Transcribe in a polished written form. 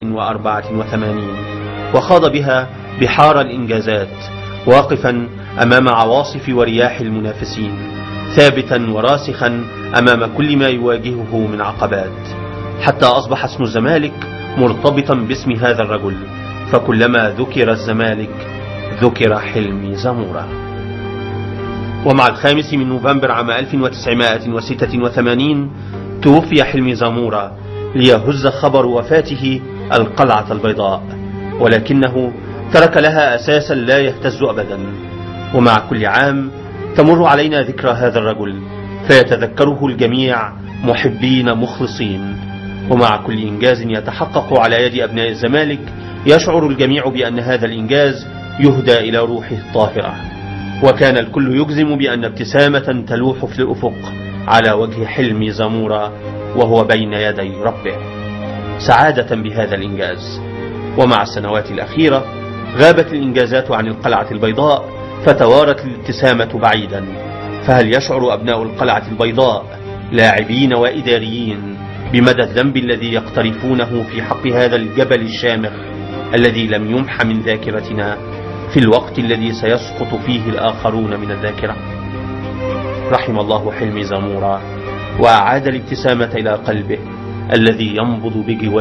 1984، وخاض بها بحار الإنجازات، واقفا أمام عواصف ورياح المنافسين، ثابتا وراسخا أمام كل ما يواجهه من عقبات، حتى أصبح اسم الزمالك مرتبطا باسم هذا الرجل، فكلما ذكر الزمالك ذكر حلمي زامورا. ومع 5 نوفمبر عام 1986 توفي حلمي زامورا، ليهز خبر وفاته القلعة البيضاء، ولكنه ترك لها أساسا لا يهتز أبدا. ومع كل عام تمر علينا ذكرى هذا الرجل، فيتذكره الجميع محبين مخلصين. ومع كل إنجاز يتحقق على يد أبناء الزمالك يشعر الجميع بأن هذا الإنجاز يهدى إلى روحه الطاهرة، وكان الكل يجزم بأن ابتسامة تلوح في الأفق على وجه حلمي زامورا وهو بين يدي ربه، سعادة بهذا الإنجاز. ومع السنوات الأخيرة غابت الإنجازات عن القلعة البيضاء، فتوارت الابتسامة بعيدا. فهل يشعر أبناء القلعة البيضاء لاعبين وإداريين بمدى الذنب الذي يقترفونه في حق هذا الجبل الشامخ الذي لم يمح من ذاكرتنا في الوقت الذي سيسقط فيه الآخرون من الذاكرة؟ رحم الله حلمي زامورا، وأعاد الابتسامة إلى قلبه الذي ينبض بجواره.